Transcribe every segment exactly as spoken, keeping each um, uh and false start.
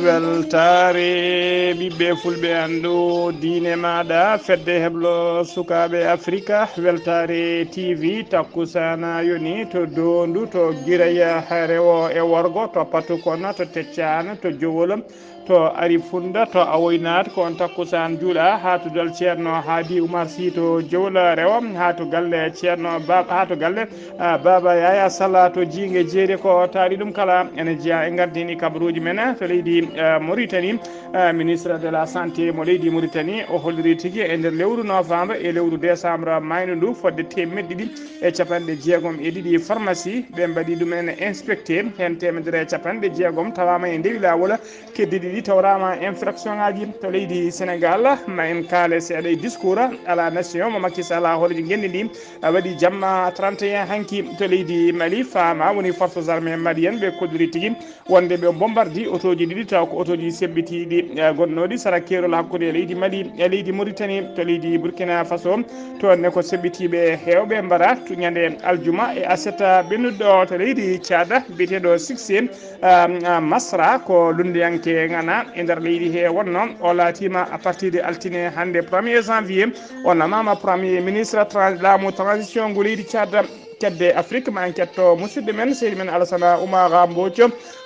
Weltaare ɓiɓɓe fulɓe anndu diine maaɗa, fedde heblo sukaaɓe Afrika, weltaare T V takkusaana yoni to Doondu, to Giraya rewo e worgo, to Patukon, to Teccaan, to Jowol, to Ari Funda, to Awoynaat, ko on takkusaan juula haa to dal Ceerno Haadi Umar Si to Jowol rewo, haa to galle Ceerno Ba-, haa to galle, ah, Baaba Yaya Sala to Jiinge Jeeri. Ko taari ɗum kala ene jeyaa e gardini kabaruuji men to leydi, ah, Mauritanie. Ah, ministre de la Santé mo leydi Mauritanie o holliri tigi e nder lewru novembre e lewru décembre maayno ndu fodde teemeɗɗe ɗiɗi e capanɗe jeegom e ɗiɗi pharmacie ɓe mbaɗi ɗum en inspecté, heen teemedere e capanɗe jeegom tawaama e ndewi laawol. Keddiiɗi ɗi tawraama infraction ŋaaji to leydi Senegal. Ma en kaale seeɗa e discours à la nation mo Macky Sall, hooreejo ngenndi ndi, a waɗi jamma trente et un hanki to leydi Mali. Faama woni forces armées maliennes ɓe kolliri tigi wonde ɓe bombardi otooji ɗiɗi, taw ko otooji seɓɓitiiɗi, eh, gonnooɗi sara keerol hakkunde leydi Mali e leydi Mauritanie. To leydi Burkina Faso, toon ne ko seɓɓitiiɓe heewɓe mbaɗa to ñande aljuma e aset ɓennuɗo to leydi Tchad, biyeteeɗo Succès, ah, ah, Masra, ko lunndiyanke ŋana e nder leydi he wonno. O laatiima à partir de altine hannde premier janvier. O namaama premier ministre tran-, laamu transition ngu leydi Tchad. Kedde Afrique, ma en ketto musidɗo men, seydi men Alassane Oumar Mbodj.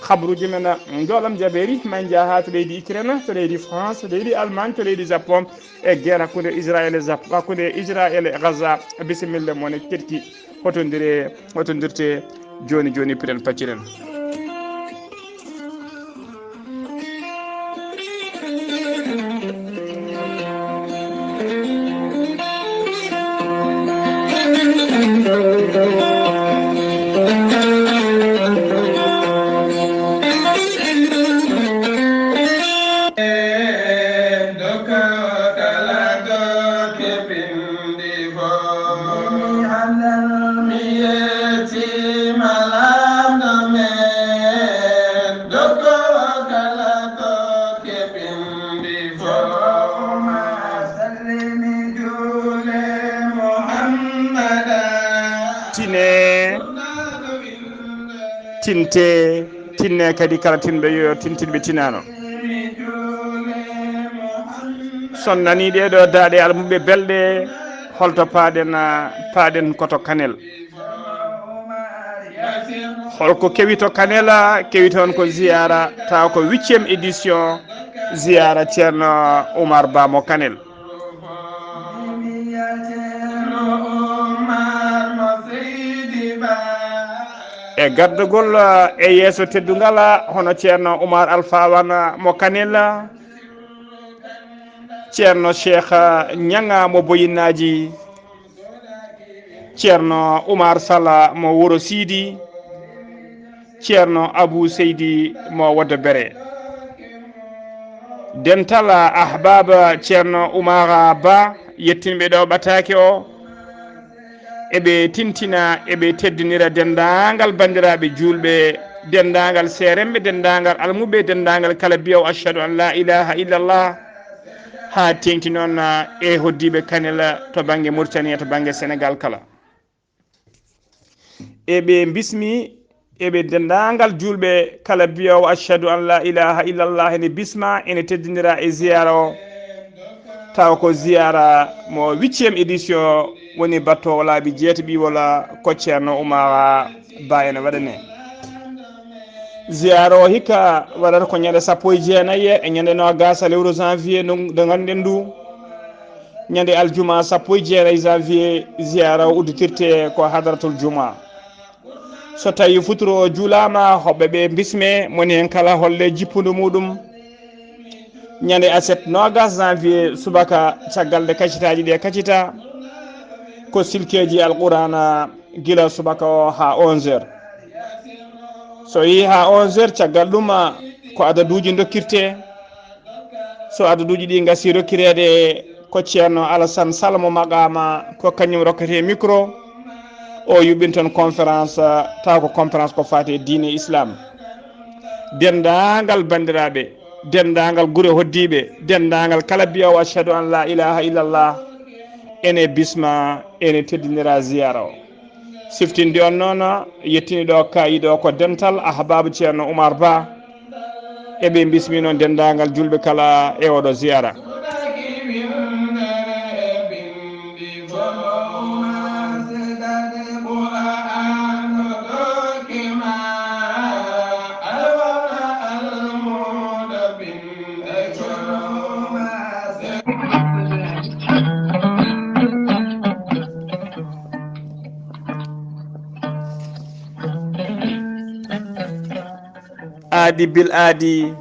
Habruuji men, mm, Joolam Jabeeri, ma en njaha to leydi Ukraine, to leydi France, to leydi Allemagne, to leydi Japon, e guerre hakkunde Israël e Jap-, hakkunde Israël e Gaza. Bisimilla mon e keɗki. Hotondire, hotondirte jooni jooni, piren pacciren. Tine, tinte, tinne kadi kala tinɓe yo tintinɓe tinano. Son nani ɗee ɗo daaɗe almuɓɓe belɗe, holto paaɗen, paaɗen ko to Kanel. Holko kewi to Kanel? Kewi toon ko ziyaara, taw ko huitième édition ziyaara Ceerno Oumar Ba mo Kanel. E gardagol e yeeso teddungal hono Ceerno Oumar Alpha Wane mo Kanel, Ceerno Cheikh Ñaŋa mo Boyinnaaji, Ceerno Oumar Sala mo Wuro Siidi, Ceerno Abou Seydi mo Woddo Bere. Dental ahbaba Ceerno Oumar Ba yettinɓe ɗo ɓataake o, eɓe tintina, eɓe teddinira denndaangal banndiraaɓe juulɓe, denndaangal seeremɓe, denndaangal almuɓɓe, denndaangal kala biyaw ashhadu an la ilaha illallah, haa teeŋti noon e hoddiiɓe Kanel to bannge Mauritanie, to bannge Senegal kala. Eɓe bismi, eɓe denndaangal juulɓe kala biyaw ashhadu an la ilaha illallah ene bisma, ene teddinira e ziyaara o. Taw ko ziyaara mo huitième édition woni battowo laabi jeetaɓi wala ko Ceerno Oumar Ba ene waɗane. Ziyaara o hikka waɗata ko ñande sappo e jeenayi e ñande noogas lewru janvier ndu, ndu nganduɗen ndu. Ñande aljuma sappo e jeenayi janvier, ziyaara o udditirte ko Hadratul Juma. So tawi futuro o juulaama, hoɓɓe ɓe bisme, moni heen kala holle jippundu muɗum. Ñande aset noogas janvier subaka, caggal nde kacitaaji ɗe kacita, ko silkeeji Alqur'aana gila subaka o haa onze heures. So yehi haa onze heures, caggal ɗum, ko adaduuji dokkirte. So adaduuji ɗi ngasi rokkireede, ko Ceerno Alassane Sall mo Maqaama, ko kañum rokkete micro. O yuɓɓin toon conférence, taw ko conférence ko faati e diine Islam. Denndaangal banndiraaɓe, denndaangal gure hoddiiɓe, denndaangal kala biyaw ashhadu an la ilaha illallah, ene bisma, ene teddinira ziyaara o. Siftinde on noon, yettini ɗo kaayi ɗo ko dental ahbaabu Ceerno Oumar Ba. Eɓe bismi noon denndaangal juulɓe kala e oɗo ziyara. Aadi bil aadi,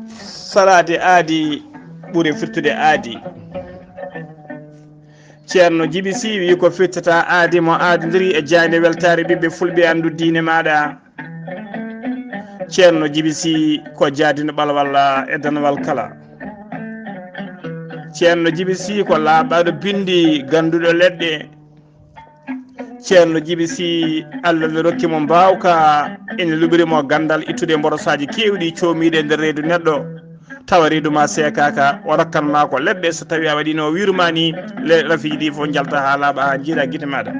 salaade aadi ɓuri firtude aadi. Ceerno Jibi Si wi ko firtata aadi mo aadondiri e jaaynde weltaare ɓiɓɓe fulɓe anndu diine maaɗa. Ceerno Jibi Si ko jaadino ɓalwal e danwal kala. Ceerno Jibi Si ko laaɓaaɗo binndi, gannduɗo leɗɗe. Ceerno Jibi Si, Allah ne rokki mo mbaawka, ene luɓiri mo ganndal ittude mborosaaji keewɗi coomiiɗi e nder reedu neɗɗo, tawa reedu ma seekaaka, o rokkan ma ko leɗɗe, so tawii a waɗiino o wiiru ma ni, le-, rafiiji ɗi fof njalta haa laaɓa, haa njiida gite maaɗa.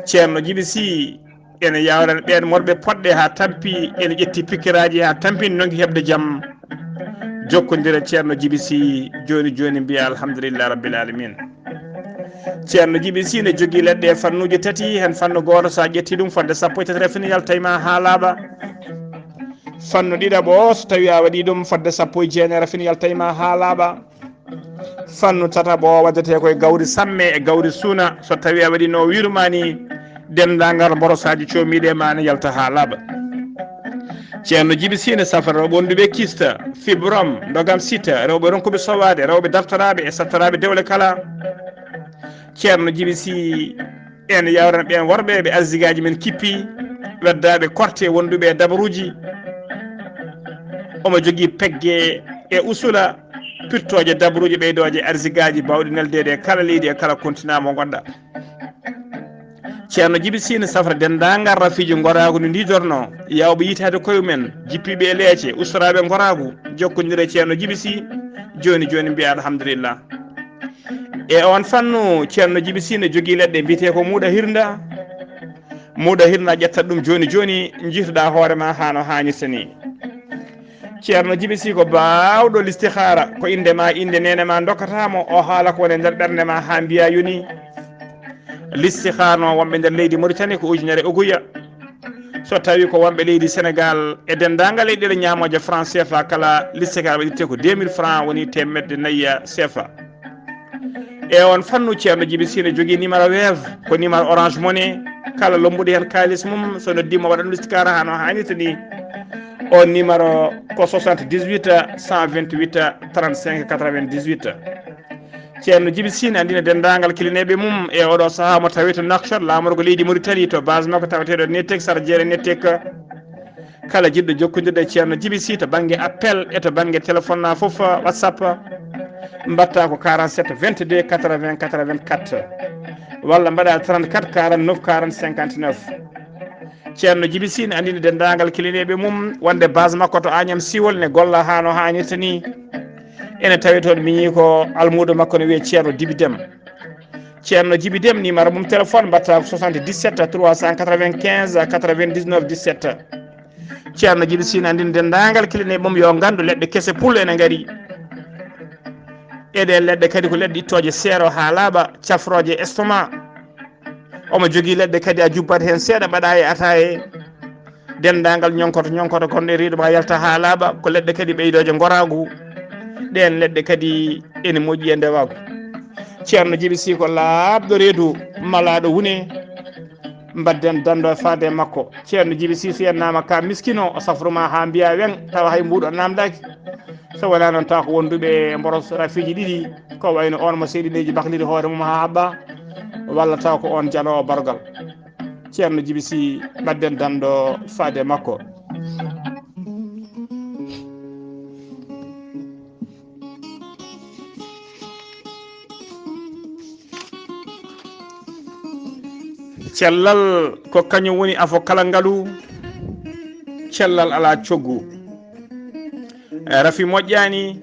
Ceerno Jibi Si, ene yawrana ɓeen morɓe poɗɗe haa tampi, ene ƴetti pikkiraaji haa tampi, nonki heɓde jam. Jokkondire Ceerno Jibi Si, jooni jooni mbiya alhamdulillahi rabbil alamin. Ceerno Jibi Si ne jogii leɗɗe e fannuuji tati, heen fannu gooto so a ƴetti ɗum fodde sappo e tati rafini yalta e ma haa laaɓa. Fannu ɗiɗaɓo o, so tawii a waɗii ɗum fodde sappo e jeenayi rafini yalta e ma haa laaɓa. Fannu tataɓo o waɗetee ko e gawri samme e gawri suuna, so tawii a waɗii no wiiru ma ni, denndaangal mborosaaji coomiiɗi e ma ne yalta haa laaɓa. Ceerno Jibi Si ne safra rewɓe wonduɓe kista, fibrom, ndogam sita, rewɓe ronkuɓe sowaade, rewɓe dartoraaɓe e sattoraaɓe dewle kala. Ceerno Jibi Si ene yawrana ɓeen worɓe ɓe arsigaaji men kippi, weddaaɓe korte wonduɓe e dabaruuji. Omo jogii pegge e usula, pirtooje dabaruuji ɓeydooje arsigaaji baawɗi neldeede e kala leydi e kala kontinaa mo ngonɗa. Ceerno Jibi Si ne safra denndaangal rafiiji ngoraagu no ndiidornoo, yawɓe yitaade koye mumen, jippiiɓe e leece, ustoraaɓe ngoraagu, jokkondire Ceerno Jibi Si, jooni jooni mbiya alhamdulillah. E oon fannu, Ceerno Jibi Si ne jogii leɗɗe mbiyetee ko muuɗa hirnda. Muuɗa hirnda ƴettat ɗum jooni jooni, njiitoɗaa hoore ma haa no haanirta ni. Ceerno Jibi Si ko baawɗo listihaara, ko innde ma, innde neene ma ndokkata mo, o haala ko woni e nder ɓernde ma haa mbiya yoni. Listihaara noon wonɓe nder leydi Mauritanie ko ujunere uguya. So tawii ko wonɓe leydi Sénégal e denndaangal leyɗeele ñaamooje franc C F A kala, listihaara waɗirtee ko deux mille francs, woni teemedde nayi C F A. E oon fannu, Ceerno Jibi Si ne jogii numéro Wave, ko numéro Orange Money. Kala lommbuɗo heen kaalis mum, so noddii mo waɗan listihaara haa no haanirta ni. Oon numéro ko soixante-dix-huit, cent vingt-huit, trente-cinq, quatre-vingt-dix-huit. Ceerno Jibi Si ne anndina denndaangal kilineeɓe mum e oɗo sahaa mo tawee to Nouakchott, laamorgo leydi Mauritanie, to base makko taweteeɗo Netek, Sara Jeere Netek. Kala jiɗɗo jokkondirde e Ceerno Jibi Si to bannge appel e to bannge téléphone na fof, WhatsApp, mbaɗta ko quarante-sept vingt-deux quatre-vingts quatre-vingt-quatre, walla mbaɗa trente-quatre quarante-neuf quarante cinquante-neuf. Ceerno Jibi Si ne anndini denndaangal kilineeɓe mum wonde base makko to Agnam Siwol ne golla haa no haanirta ni. Ene tawi toon miñi ko almuudo makko ne wiyee Ceerno Dibi Dem. Ceerno Jibi Dem, numéro mum téléphone mbaɗta ko soixante-dix-sept trois cent quatre-vingt-quinze quatre-vingt-dix-neuf dix-sept. Ceerno Jibi Si ne anndini denndaangal kilineeɓe mum yo nganndu leɗɗe kese pul ene ngari. E ɗeen leɗɗe kadi ko leɗɗe ittooje seero haa laaɓa, cafrooje estomac. Omo jogii leɗɗe kadi a jubbat heen seeɗa mbaɗa e ataaye. Denndaangal ñonkoto ñonkoto gonɗo e reedu ma yalta haa laaɓa, ko leɗɗe kadi ɓeydooje ngoraagu. Ɗeen leɗɗe kadi ene moƴƴi e ndewaagu. Ceerno Jibi Si ko laaɓɗo reedu, malaaɗo wune. Mbaɗden danndo e faade e makko. Ceerno Jibi Si, so yennaama ka miskino, o safru ma haa mbiya weŋ, tawa hay mbuuɗu a naamndaaki. So wonaa noon, tawa ko wonduɓe mboros rafiiji ɗiɗi, ko wayno oon mo seyɗineeji bakliri hoore mum haa haɓɓa, walla tawa ko oon jaloowo bargal. Ceerno Jibi Si, mbaɗden danndo faade e makko. Cellal ko kañum woni afo kala ngalu, cellal alaa coggu. Eh, rafi moƴƴaani,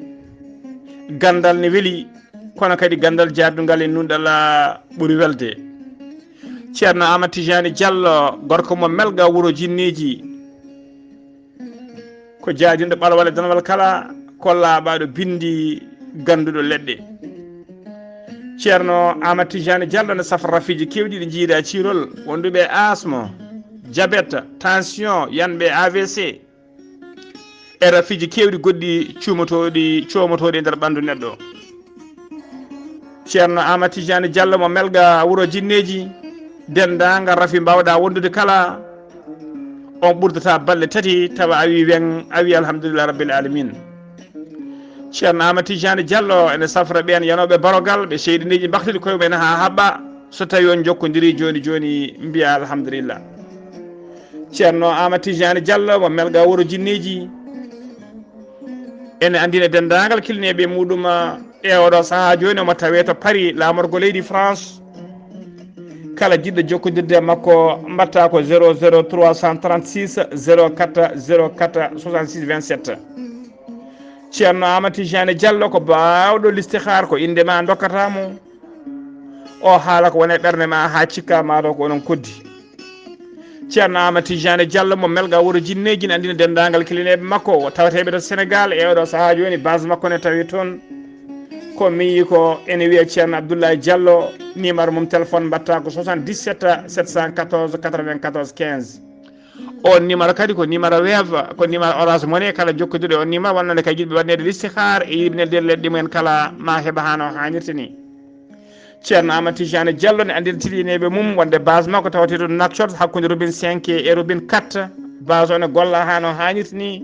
ganndal ne weli, kono kadi ganndal jaadugal e nunɗal ɓuri welde. Ceerno Aamadu Tijaani Jallo, gorko mo Melga, wuro jinneeji. ko jaadinɗo ɓalwal e danwal kala, ko laaɓaaɗo binndi, gannduɗo leɗɗe. Ceerno Aamadu Tijaani Jallo ne safra rafiiji keewɗi ɗi njiyɗaa ciirol, wonduɓe e asmo, jabet, tension, yanɓe A V C, e rafiiji keewɗi goɗɗi cuumotooɗi, coomotooɗi e nder ɓanndu neɗɗo. Ceerno Aamadu Tijaani Jallo mo Melga wuro Jinneeji, denndaangal rafi mbaawɗaa wondude kala, on ɓurdata balɗe tati tawa a wii weŋ, a wii alhamdulillahi rabbil aalamiin. Ceerno Aamadu Tijaani Jallo ene safra ɓeen yanooɓe barogal, ɓe seyɗineeji mbaktini koye mumen haa haɓɓa. So tawii on njokkondirii jooni jooni, mbiyaa alhamdulillah. Ceerno Aamadu Tijaani Jallo mo Melga wuro Jinneeji, ene anndina denndaangal kilineeɓe muɗum e oɗo sahaa jooni, omo tawee to Paris, laamorgo leydi France. Kala jiɗɗo jokkondirde e makko, mbaɗtaa ko zéro zéro trois cent trente-six zéro quatre zéro quatre soixante-six vingt-sept. Ceerno Aamadu Tijaani Jallo ko baawɗo listihaar, ko innde maa ndokkata mo. O haala ko woni e ɓernde maa haa cikka maa taw ko onon koddi. Ceerno Aamadu Tijaani Jallo mo Melga wuro Jinneeji ne anndina denndaangal kilineeɓe makko, o tawateeɓe to Senegaal e oɗo sahaa jooni, base makko ne tawi toon. Ko miyi ko ene wiyee Ceerno Abdoulaye Jallo, numéro mum téléphone mbaɗtaa ko soixante-dix-sept sept cent quatorze quatre-vingt-quatorze quinze. On numéro kadi ko numéro Wave, ko numéro Orange Money. Kala jokkondirɗo e on numéro, wonnande kay jiɗɓe waɗneede listihaar e yiɗɓe neldeede leɗɗe mumen kala, ma heɓa haa no haanirta ni. Ceerno Aamadu Tijaani Jallo ne anndina tilineeɓe mum wonde base makko tawetee to Nouakchott, hakkunde robinet cinq e robinet quatre. Base o ne golla haa no haanirta ni.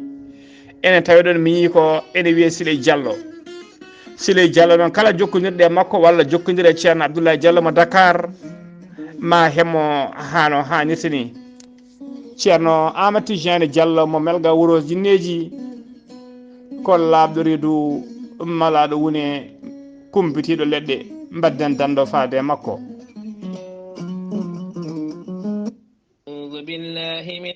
Ene tawi ɗon miyi ko ene wiyee Siley Jallo. Siley Jallo noon, kala jokkondirɗo e makko walla jokkondirɗo e Ceerno Abdoulaye Jallo mo Dakar, ma heɓ mo haa no haanirta ni. Ceerno Aamadu Tijaani Jallo mo Melga wuro Jinneeji, ko laaɓɗo reedu, malaaɗo wune, kumpitiiɗo leɗɗe, mbaɗden danndo faade e makko. أعوذ بالله من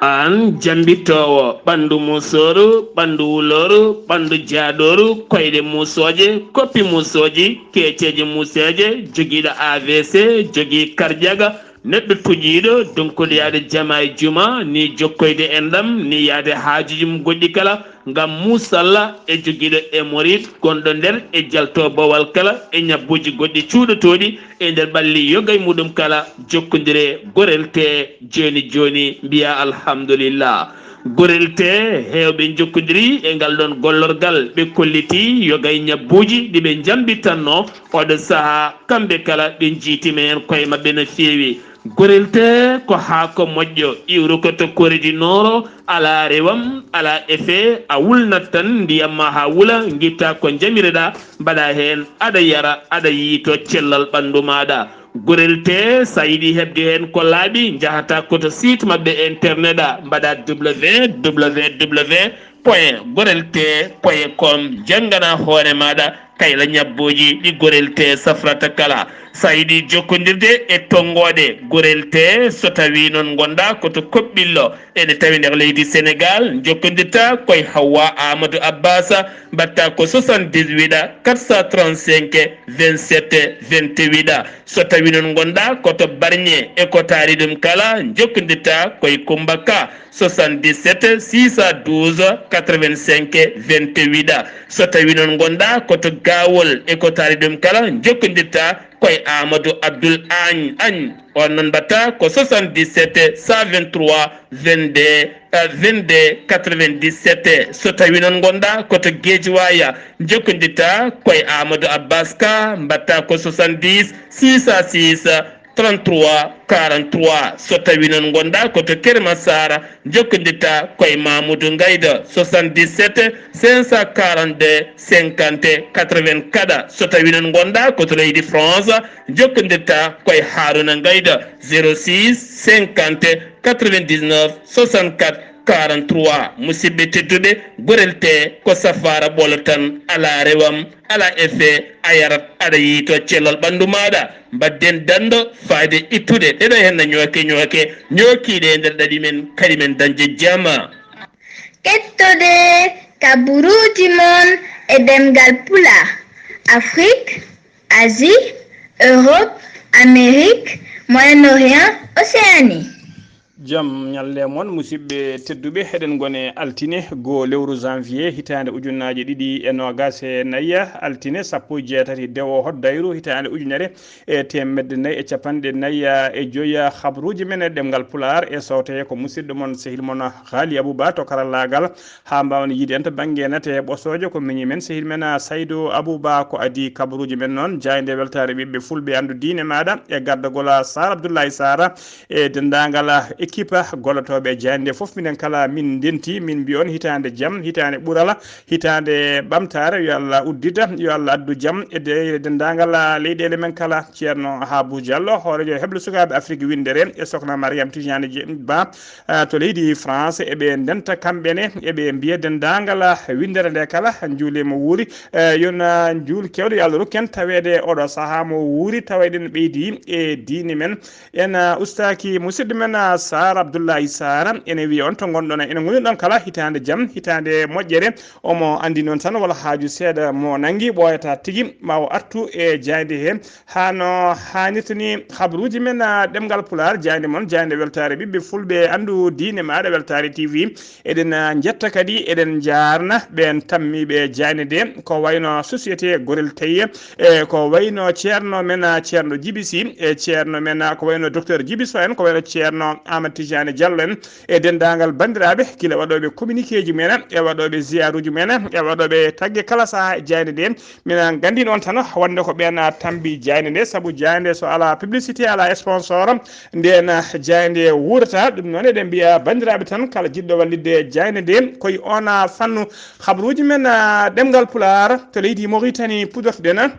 Aan jambittoowo ɓanndu musooru, ɓanndu wulooru, ɓanndu jaadooru, koyɗe musooje, koppi musooji, keeceeje museeje, jogiiɗo A V C, jogii karjaga, neɗɗo tuƴiiɗo, donkuɗo yaade jama e juma, ni jokkoyde enɗam, ni yaade haajuuji mum goɗɗi kala, ngam muusalla e jogiiɗo hémorroïde gonɗo nder e jalto bowal kala e ñabbuuji goɗɗi cuuɗotooɗi e nder ɓalli yoga e muɗum kala, jokkondire, gorel tee jooni jooni, mbiya alhamdulillah. Gorel tee heewɓe njokkondiri e ngal ɗon gollorgal, ɓe kolliti yoga e ñabbuuji ɗi ɓe njambitanno oɗo sahaa, kamɓe kala ɓe njiitima heen koye maɓɓe no feewi. Gorel tee ko haako moƴƴo, iwru ko to koredi nooro, alaa rewam, alaa effet, a wulnat tan ndiyam ma haa wula, ngitta ko njamireɗaa, mbaɗa heen, aɗa yara, aɗa yiyto cellal ɓanndu maaɗa. Gorel tee, so a yiɗi heɓde heen ko laaɓi, njahata ko to site maɓɓe internet a, mbaɗa www point gorel tee point com, janngana hoore maaɗa kayla ñabbooji ɗi gorel tee safrata kala. So a yiɗi jokkondirde e tonngooɗe gorel tee, so tawii noon ngonɗaa ko to Koɓɓillo, ene tawi nder leydi Senegaal, njokkondirta koye Hawwa Amadou Abbas, mbaɗta ko soixante-dix-huit quatre cent trente-cinq vingt-sept vingt-huit. So tawii noon ngonɗaa ko to Barñe e ko taari ɗum kala, njokkondirta koye Kummba Ka, soixante-dix-sept six cent douze quatre-vingt-cinq vingt-huit. So tawii noon ngonɗaa ko to Gaawol e ko taari ɗum kala, njokkondirta koye Amadou Abdoul Agne. Agne. On noon mbaɗta ko soixante-dix-sept cent vingt-trois vingt-deux, euh, vingt-deux quatre-vingt-dix-sept. So tawii noon ngonɗaa ko to Guédiawaye, njokkondirta koye Amadou Abbas Ka, mbaɗta ko soixante-dix six cent six trente-trois quarante-trois. So tawii noon ngonɗaa ko to Keur Massar, njokkondirta koye Mamoudou Ngayda, soixante-dix-sept cinq cent quarante-deux cinquante quatre-vingt-quatre. So tawii noon ngonɗaa ko to leydi France, njokkondirta koye Harouna Ngayda, zéro six cinquante quatre-vingt-dix-neuf soixante-quatre Quarante-trois, musidɓe tedduɓe, gorel te ko safaara ɓolo tan, alaa rewam, alaa effet, a yarat, aɗa yiyto cellal ɓanndu maaɗa. Mbaɗden danndo fayde ittude ɗeɗo henna ñooke ñooke, ñookiiɗe e nder ɗaɗi men, kadi men dañde jama. Kettoɗe kaburuuji mon e ɗemngal Pulaar, Afrique, Asie, Europe, Amérique, Moyen-Orient, Océanie. Jam ñalle mon, musidɓe tedduɓe. Eɗen ngone altine, goo lewru janvier, hitaande ujunnaaje ɗiɗi e noogaas e nayi, altine sappo e jeetati dewo hoddayru, hitaande ujunere e teemedde nayi e capanɗe nayi e joyi. Habruuji men e ɗemngal Pulaar e sowte ko musidɗo mon, sehil mon Haali Abuba to karallaagal. Haa mbaawen yiide en to bannge nate ɓosoojo, ko miñi men, sehil men, a, Saydu Abuba, ko adii kabaruuji men noon, jaaynde weltaare ɓiɓɓe fulɓe, anndu diine maaɗa, e gardagol a Saar Abdullahi Saar, e denndaangal a équipe gollotooɓe jaaynde fof, minen kala min ndenti, min mbiyon hitaande jam, hitaande ɓural, hitaande ɓamtaare, yo Allah uddita, yo Allah addu jam e de-, denndaangal a leyɗeele men kala. Ceerno Habu Diallo, hooreejo heblo sukaaɓe Afrik winndere, e sokna Mariam Tijani Je-, Ba, ah, to leydi France, eɓe ndenta kamɓe ne, eɓe mbiya denndaangal, ah, winndere nde kala, njuule mo wuuri, eh, yon, ah, njuul kewɗo, yo Allah rokku en taweede oɗo sahaa mo wuuri, tawa eɗen ɓeydi e diine men. En, ah, ustaaki musidɗo men, ah, Saar Abdullahi Saar, ene wiya on to ngonɗon, ene ngoni ɗon kala hitaande jam, hitaande moƴƴere. Omo anndi noon tan wala haaju seeɗa mo nanngi, ɓooyata tigi ma o artu e jaaynde he. Hano haanirta ni, habruuji men, ah, ɗemngal Pulaar, jaaynde mon, jaaynde weltaare ɓiɓɓe fulɓe, anndu diine maaɗa, Weltaare T V. Eɗen, ah, njetta kadi, eɗen njaarna ɓeen tammiiɓe jaaynde nde, ko wayno Société Gorel Teye, e ko wayno ceerno men, ah, ceerno Jibi Si, e ceerno men, ah, ko wayno docteur Jibi Sow en, ko wayno ceerno Amadou Tidiane Diallo en, e denndaangal banndiraaɓe, gila waɗooɓe communiqué ji mumen, e waɗooɓe ziyaaruuji mumen, e waɗooɓe tagge kala sahaa e jaaynde nde. Minen nganndi noon tan wonde ko ɓeen tambi jaaynde nde, sabu jaaynde so alaa publicité, alaa sponsor, ndeen jaaynde wuurata. Ɗum noon eɗen mbiya banndiraaɓe tan, kala jiɗɗo wallitde jaaynde nde, koye oon fannu habruuji men, ah, ɗemngal Pulaar to leydi Mauritanie puɗortoɗen.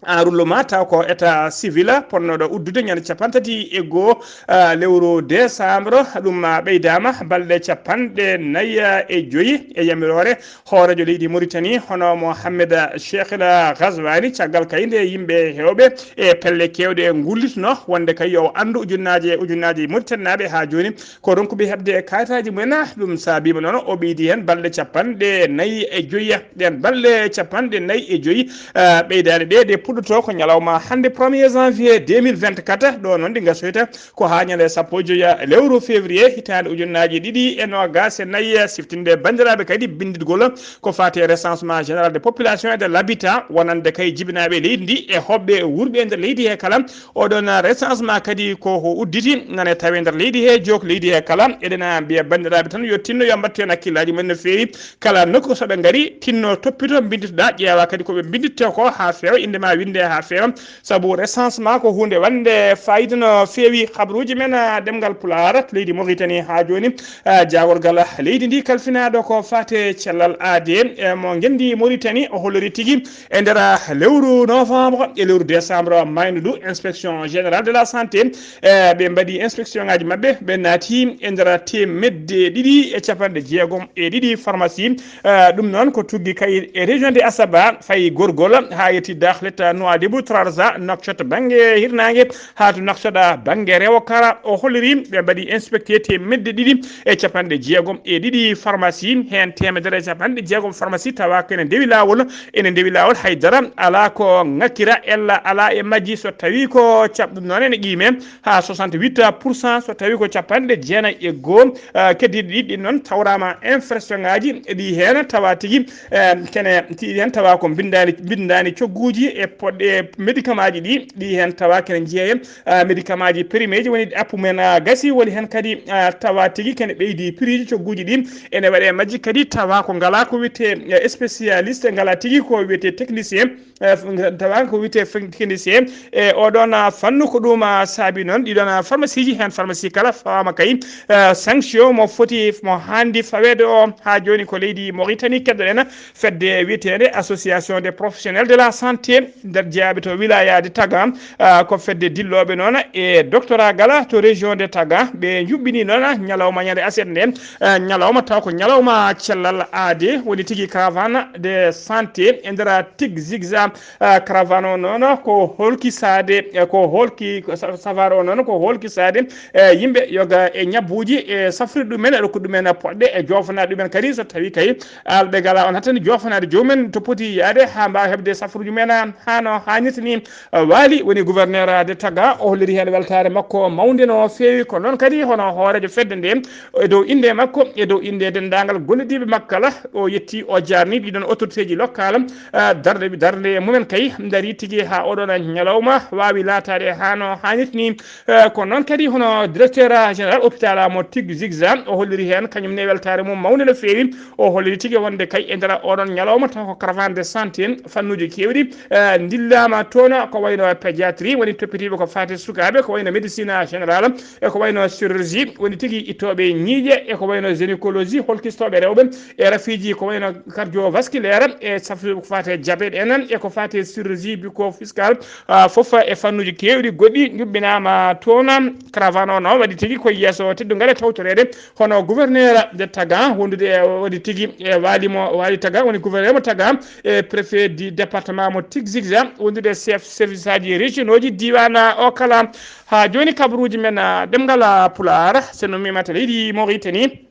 An rullo ma taw ko état civil ponnooɗo uddude ñande capanɗe tati e goo, ah, lewru décembre. Ɗum, ah, ɓeydaama balɗe capanɗe nayi e joyi e yamiroore hooreejo leydi Mauritanie, hono Mohamed Cheikh El Ghazouani, caggal kay nde yimɓe heewɓe e pelle keewɗe ngullitno wonde kay yo o anndu ujunnaaje e ujunnaaje Mauritanie naaɓe haa jooni ko ronkuɓe heɓde kayitaaji mumen. Ɗum saabiima noon o ɓeydi heen balɗe capanɗe nayi e joyi. Ɗeen balɗe capanɗe nayi e joyi, ah, ɓeydaani ɗe, ɗe puɗɗotoo ko ñalawma hannde premier janvier deux mille vingt-quatre, ɗo noon ɗi ngasoyta ko haa ñande sappo e joyi lewru février hitaande ujunnaaje ɗiɗi e noogaas e nayi, siftinde banndiraaɓe kadi binnditgol ko faati e recensement général de population et de l'habitat, wonande kay jibinaaɓe leydi ndi e hoɓɓe wuurɓe e nder leydi he kala. Oɗon recensement kadi ko o udditi nane tawe nder leydi he, jook leydi he kala. Eɗen mbiya banndiraaɓe tan yo tinno, yo mbattu heen hakkillaaji mumen no feewi. Kala nokku so ɓe ngari, tinno toppito, mbinnditoɗaa, ƴeewa kadi ko ɓe mbinnditte ko haa feewa, innde ma winnde haa feewa. Sabu recensement ko huunde wonde faayiida no feewi. Habruuji men, ah, ɗemngal Pulaar to leydi Mauritanie haa jooni, ah, jaagorgal leydi ndi kalfinaaɗo ko faate cellal aadee, e mo ngenndi Mauritanie o hollori tigi e nder lewru novembre e lewru décembre, maaynuɗo inspection générale de la santé, eh, ɓe mbaɗi inspection ngaji maɓɓe, ɓe naati e nder teemedde ɗiɗi e capanɗe jeegom e ɗiɗi pharmacie. Eh, ɗum noon ko tuggi kay e région de Asaba, fayi Gorgol haa yetti Dakhlet, Nouadhibou, Trarza, Nouakchott bannge hirnaange, haa to Nouakchott bannge rewo kala. O holliri ɓe mbaɗi inspecté teemedde ɗiɗi e capanɗe jeegom e ɗiɗi pharmacie, heen teemedere e capanɗe jeegom pharmacie tawa ko ene ndewi laawol, ene ndewi laawol, haydara alaa ko ŋakkira ella alaa e majji. So tawi ko caɓ-, ɗum noon ene qiime haa soixante-huit pour cent, so tawi ko capanɗe jeenayi e goo, ah, keddiiɗi ɗiɗi ɗin noon tawraama infraction ngaji ɗi heen tawa tigi, eh, kene tiiɗi heen tawa ko mbindaani, mbindaani cogguuji e poɗɗe médicament ji ɗi, ɗi heen tawa kene jeeye, ah, médicament ji périmé ji woni ɗi appu men, ah, gasi, woni heen kadi, ah, tawa tigi kene ɓeydi prix ji cogguuji ɗi, ene waɗe majji kadi tawa ko ngala ko wiyetee, eh, spécialiste, ngala tigi ko wiyetee technicien, eh, f-, tawa ko wiyetee f-, technicien. E oɗon, ah, fannu ko ɗum, ah, saabi noon ɗiɗon, ah, pharmacie ji, heen pharmacie kala fawama kay, ah, sanction mo foti, mo haandi faweede o. Haa jooni ko leydi Mauritanie keddoɗen fedde wiyeteende Association des professionnels de la santé, nder jeyaaɓe to wilaya de Taga, ah, ko fedde dillooɓe noon e doctorat gala to région de Taga. Ɓe njuɓɓini noon ñalawma ñande aset nde, ah, ñalawma taw ko ñalawma cellal aade, woni tigi caravane de santé e nder Tig Zigza. Ah, caravane o noon ko holkisaade, eh, ko holki, ko sa-, safar o noon ko holkisaade, eh, yimɓe yoga e ñabbuuji, e safrude ɗumen, e rokkude ɗumen poɗɗe, e joofanaade ɗumen kadi so tawi kay alɓe gala on hattani joofanaade jomumen to poti yaade haa mbaawa heɓde safruuji mumen haa no haanirta ni. Waali woni gouverneur de Taga, o holliri heen weltaare makko mawnde no feewi. Ko noon kadi hono hooreejo fedde nde, e dow innde makko, e dow innde denndaangal gollidiiɓe makko kala, o yetti, o jaarni ɗiɗon autorité ji locale, ah, darde, darde mumen kay ndarii tigi haa oɗon ñalawma waawi laataade haa no haanirta ni. Eh, ko noon kadi hono directeur général hôpital mo Tig Zigza, o holliri heen kañum ne weltaare mum mawnde no feewi. O holliri tigi wonde kay e nder oɗon ñalawma taw ko caravane de santé fannuuji keewɗi, eh, ndillaama toon, ko wayno pédiatrie, woni toppitiiɓe ko faati sukaaɓe, ko wayno médecine générale, e ko wayno chirurgie, woni tigi ittooɓe ñiiƴe, e ko wayno gynécologie, holkistooɓe rewɓe, e rafiiji ko wayno cardiovasculaire, e safruuji ko faati diabète en, e ko faati chirurgie bucco-fiscale, ah, fof e fannuuji keewɗi goɗɗi njuɓɓinaama toon. Caravane o noon waɗi tigi ko yeeso teddungal e tawtoreede hono gouverneur de Taga, wondude e, waɗi tigi e waali mo, waali Taga, woni gouverneur mo Taga, e préfet du département mo Tig Zigza, wondude e chef service aji régionaux ji diiwaan o kala. Haa jooni kabaruuji men, ah, ɗemngal, ah, Pulaar, so no mimata leydi Mauritanie,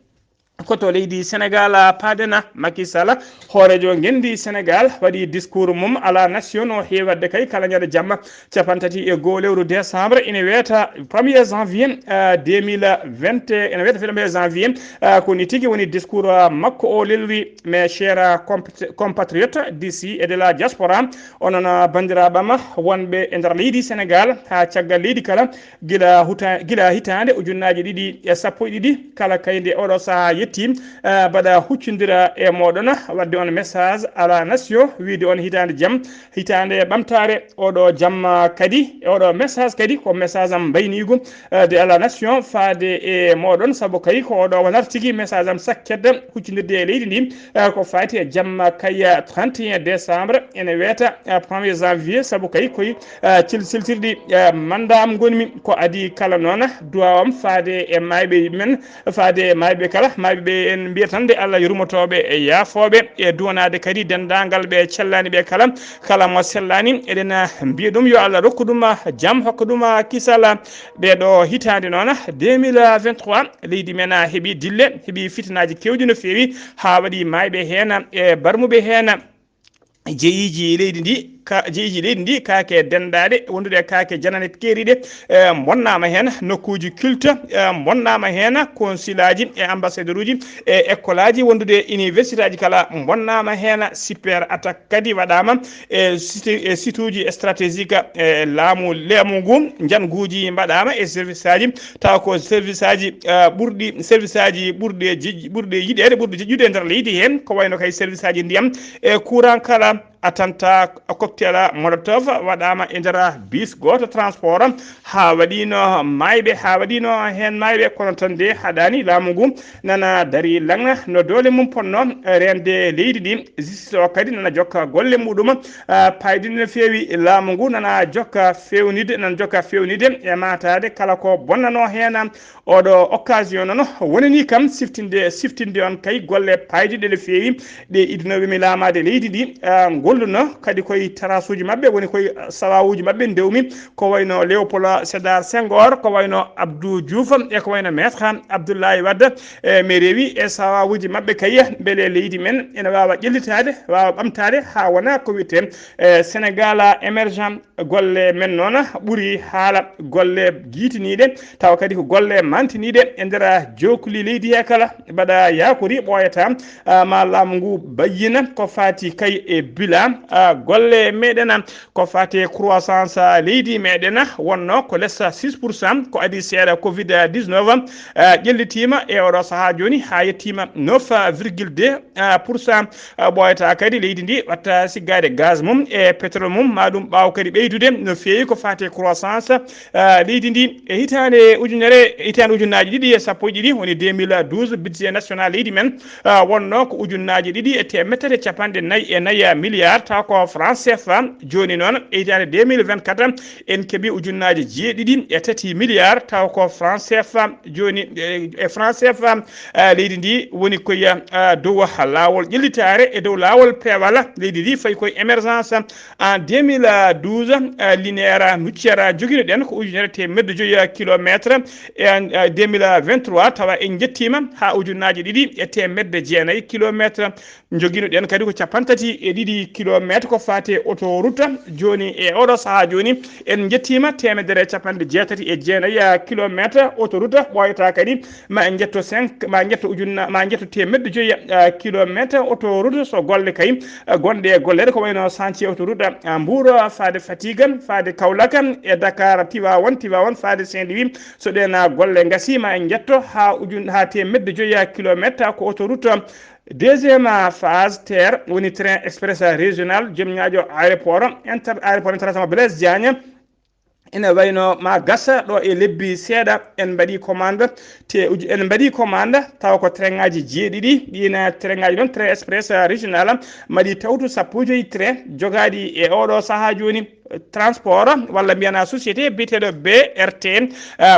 ko to leydi Sénégal, ah, paaɗen. Macky Sall, hooreejo ngenndi Sénégal, waɗi discours mum à la nation o heewi waɗde kay kala ñande jamma capanɗe tati e goo lewru décembre, ina weeta premier janvier, ah, deux mille vingt, ina weeta premier janvier, ah, ko ni tigi woni discours, ah, makko o lelri. Mes chers, ah, comp-, compatriotes d'ici et de la diaspora, onon, ah, banndiraaɓe am wonɓe e nder leydi Sénégal haa caggal leydi kala, gila huta-, gila hitaande ujunnaaji ɗiɗi e sappo e ɗiɗi, kala kay nde oɗo sahaa yetti, ah, mbaɗa huccondira e mooɗon, waɗde on message à la nation, wiide on hitaande jam, hitaande ɓamtaare. Oɗo jam, ah, kadi, e oɗo message kadi ko message am mbayniigu, ah, de à la nation faade e mooɗon, sabu kay ko oɗo wonata tigi message am sakket huccondirde e leydi ndi, ah, ko faati e jamma kay, ah, trente et un décembre, ene weeta, ah, premier janvier, sabu kay koye, ah, cil-, siltirɗi, ah, mandat am ngonmi. Ko adii kala noon duwaaw am faade e maayɓe men, faade e maayɓe kala, maayɓe ɓe en mbiyat tan nde Allah yurmotooɓe e yaafooɓe, e duwanaade kadi denndaangal ɓe cellaani ɓe kala, kala mo sellaani, eɗen, ah, mbiya ɗum yo Allah rokku ɗum, ah, jam, hokka ɗum, ah, kisal. Ɗee ɗoo hitaande noon, deux mille vingt-trois, leydi men, ah, heɓi dille, heɓi fitinaaji keewɗi no feewi, haa waɗi maayɓe heen, e barmuɓe heen. Jeyiiji leydi ndi, ka, jeyiiji leydi ndi, kaake denndaade, wondude e kaake janane keeriiɗe, e, mbonnaama heen, nokkuuji culte, e, mbonnaama heen, consulaaji e ambassadeur uji, e, école aji, wondude e université aji kala mbonnaama heen, cyber attaque kadi waɗaama e site, e site uji stratégique, e laamu, laamu ngu, njannguuji mbaɗaama e service aji, tawa ko service aji, eh, ɓurɗi, service aji ɓurɗi e jej-, ɓurɗi e yiɗeede, ɓurɗi jeƴƴude e nder leydi heen, ko wayno kay service aji ndiyam e courant kala, attentat cocktail molotov waɗaama e nder bus gooto transport, haa waɗiino maayɓe, haa waɗiino heen maayɓe, kono tan de haɗaani laamu ngu nana darii laŋ no doole mum potnoo reende leydi ndi. Justice o kadi nana jokka golle muɗum, ah, payɗinɗe no feewi. Laamu ngu nana jokka feewnide, nana jokka feewnide e maataade kala ko bonnanoo heen. Oɗo occasion noon wonani kam siftinde, siftinde on kay golle paydiɗe no feewi ɗe idinooɓe mi laamaade leydi ndi, ah, ngolluno kadi koye tarasuuji maɓɓe, woni koye sawawuuji maɓɓe ndewmi, ko wayno Léopold Sédar Senghor, ko wayno Abdou Diouf, e ko wayno Maître Abdoulaye Wade. E mi rewi e sawawuuji maɓɓe kay, mbele leydi men ene waawa ƴellitaade, waawa ɓamtaade haa wona ko wiyetee, e, Sénégal émergent. Golle men noon ɓuri haala golle jiitiniiɗe, tawa kadi ko golle mantiniiɗe e nder jookli leydi he kala. Mbaɗa yaakori ɓooyata, ah, ma laamu ngu bayyina ko faati kay e bila, ah, golle meɗen, ko faati e croissance, ah, leydi meɗen wonno ko less six pour cent, ko adii seeɗa covid dix-neuf, ah, ƴellitiima e oɗo sahaa jooni haa yettiima neuf virgule deux pour cent. Ah, ɓooyata kadi leydi ndi watta siggaade gaz mum e pétrole mum, ma ɗum ɓaaw kadi ɓeydude no feewi ko faati e croissance, ah, leydi ndi. E hitaande ujunere, hitaande ujunnaaji ɗiɗi e sappo e ɗiɗi, woni deux mille douze, budget national leydi men, ah, wonno ko ujunnaaji ɗiɗi e teemedere capanɗe nayi e nayi milliard. taw ko franc C F A. Jooni noon, e hitaande deux mille vingt-quatre, en keɓi ujunnaaje jeeɗiɗi e tati milliard, taw ko franc C F A. Jooni, e, e franc C F A, eh, leydi ndi woni koye, eh, dow laawol ƴellitaare, e dow laawol peewal. Leydi ndi fayi koye émergence. En deux mille douze, eh, linéaire nucléaire joginoɗen ko ujunere teemedde joyi kilometre. E, eh, deux mille vingt-trois, tawa en njettiima haa ujunnaaje ɗiɗi e teemedde jeenayi kilometre. Joginoɗen kadi ko cappanɗe tati e ɗiɗi kilometre ko faati e autoroute. Jooni, e oɗo sahaa jooni, en njettiima teemedere e cappanɗe jeetati e jeenayi kilometre autoroute. Ɓooyata kadi ma en njetto cinq, ma njetto ujunna, ma njetto teemedde joyi, eh, kilometre autoroute. So golle kay, eh, gonɗe e golleede ko wayno chantier autoroute, eh, Mbour, faade Fatick, faade Kaolack, e Dakar, Tivaouane, Tivaouane, faade Saint-Louis. So ɗeen, ah, golle ngasii, ma en njetto haa ujun-, haa teemedde joyi kilometre, ko autoroute. Deuxième phase terre, woni train express régional, joom ñaaƴo aéroport, inter-, aéroport international Blaise Diagne. Ene wayno ma gasa ɗo e lebbi seeɗa, en mbaɗi commande, te uju-, en mbaɗi commande, tawa ko train ngaji jeeɗiɗi, ɗiin train ngaji ɗon, train express régional, mbaɗi tawtu sappo e joyi train jogaaɗi e oɗo sahaa jooni, transport, walla mbiyana société biyeteeɗo B R T, eh,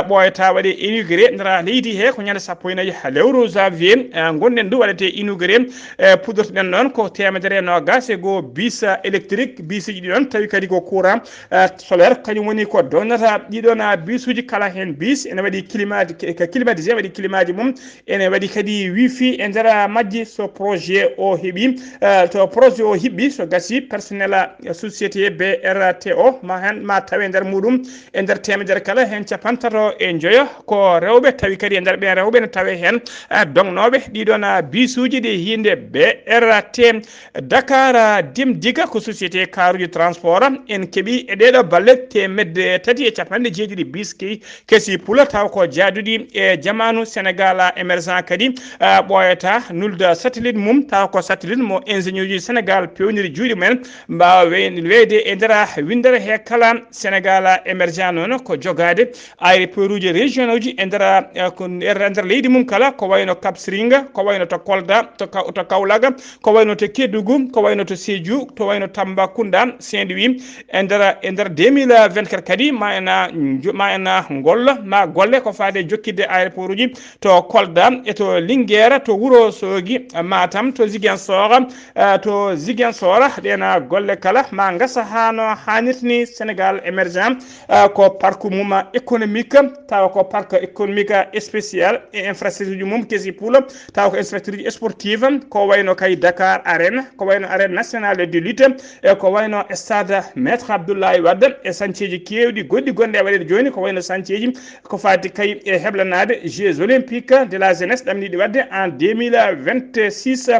ɓooyata waɗe inauguré ndera leydi he ko ñande sappo e nayi lewru janvier, eh, gonɗen ndu waɗete inauguré, eh, puɗɗortoɗen noon ko teemedere e noogaas e goo bus, eh, électrique, bus uji ɗi ɗon tawi kadi ko courant, eh, solaire, kañum woni ko donnata ɗi ɗon, ah, bus uji kala heen bus ene waɗi climat-, ka-, climatisé, waɗi climat ji mum, ene waɗi kadi wifi e nder majji. So projet o heɓi, eh, to projet o hiɓɓi, so gasi, personnel, eh, société B R T o ma hen, ma tawe nder muɗum, e nder teemedere kala, heen cappantato e njoyo ko rewɓe, tawi kadi e nder ɓeen rewɓe ne tawe heen, eh, dognooɓe ɗiɗon, ah, bisuuji ɗi hinde B R T. Dakar, ah, Dim Diga ko société karuji transport, en keɓi e ɗeɗo balle teemedde tati e capanɗe jeeɗiɗi bis ki kesi pula taw ko jaaduɗi e jamaanu. Sénégal émergent kadi, ah, ɓooyata nulda satellite mum, taw ko satellite mo ingénieur uji Sénégal pewniri juuɗe mumen, mbaawa wey-, weyde e nder winndere he kala. Sénégal émergent noon ko jogaade aéroport uji régional uji e nder, ah, ko e nder leydi mum kala, ko wayno Cap Skirring, ko wayno to Kolda, to Ka-, to Kaolack, ko wayno to Kédougou, ko wayno to Sédhiou, to wayno Tambacounda, Saint-Louis. E nder, e nder deux mille vingt-quatre kadi, ma en, ah, njo-, ma en, ah, ngollo, ma golle ko faade jokkidde aéroport uji to Kolda e to Linguère, to Wuro Sogi, Matam, to Ziguinchor, eh, to Ziguinchor. Ɗeen golle kala ma ngasa haa no haanirta ni. Sénégal émergent, eh, ko parc mum économique, tawa ko parc économique spécial e infrastructure mum kesi pula, tawa ko infrastructure sportive, ko wayno kay Dakar Arena, ko wayno Arène nationale de lutte, e ko wayno stade Maître Abdoulaye Wade, e sañceeji keewɗi goɗɗi gonɗi e waɗeede jooni, ko wayno sañceeji ko faati kay e heblanaade Jeux olympiques de la jeunesse ɗamniiɗi waɗde en deux mille vingt-six.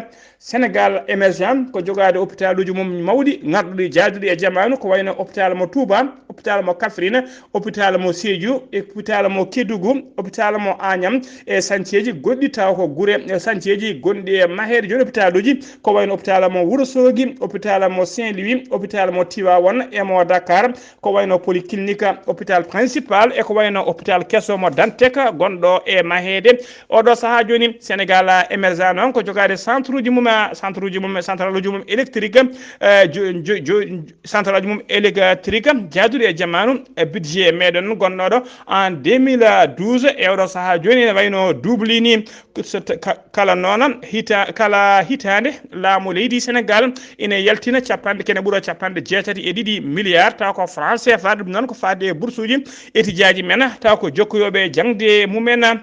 Sénégal émergent ko jogaade hôpitaluji mum mawɗi, ŋarɗuɗi, jaaduɗi e jamaanu, ko wayno hôpital mo Touba, hôpital mo Kaffrine, hôpital mo Sédhiou, e hôpital mo Kédougou, hôpital mo Agnam, e sañceeji goɗɗi taw ko gure, e sañceeji gonɗi e maheede jooni hôpitaluji, ko wayno hôpital mo Wuro Sogi, hôpital mo Saint-Louis, hôpital mo Tivaouane e mo Dakar, ko wayno polyclinique, hôpital principal, e ko wayno hôpital keso mo Dantec gonɗo e maheede. Oɗo sahaa jooni Sénégal émergent noon ko jogaade centre uji mum, centre uji mum, central uji mum électrique, eh, jo-, jo-, jo-, central uji mum électrique jaaduɗi e jamaanu, e budget meɗen gonnoɗo en deux mille douze. E oɗo sahaa jooni ene wayno dublini, so ta-, ka-, kala noona hita-, kala hitaande laamu leydi Sénégal ina yaltina capanɗe, kene ɓura capanɗe jeetati e ɗiɗi milliard, taw ko franc C F A. Ɗum noon ko faade e boursuji étudiaji men, taw ko jokkoyoɓe jaŋde mumen.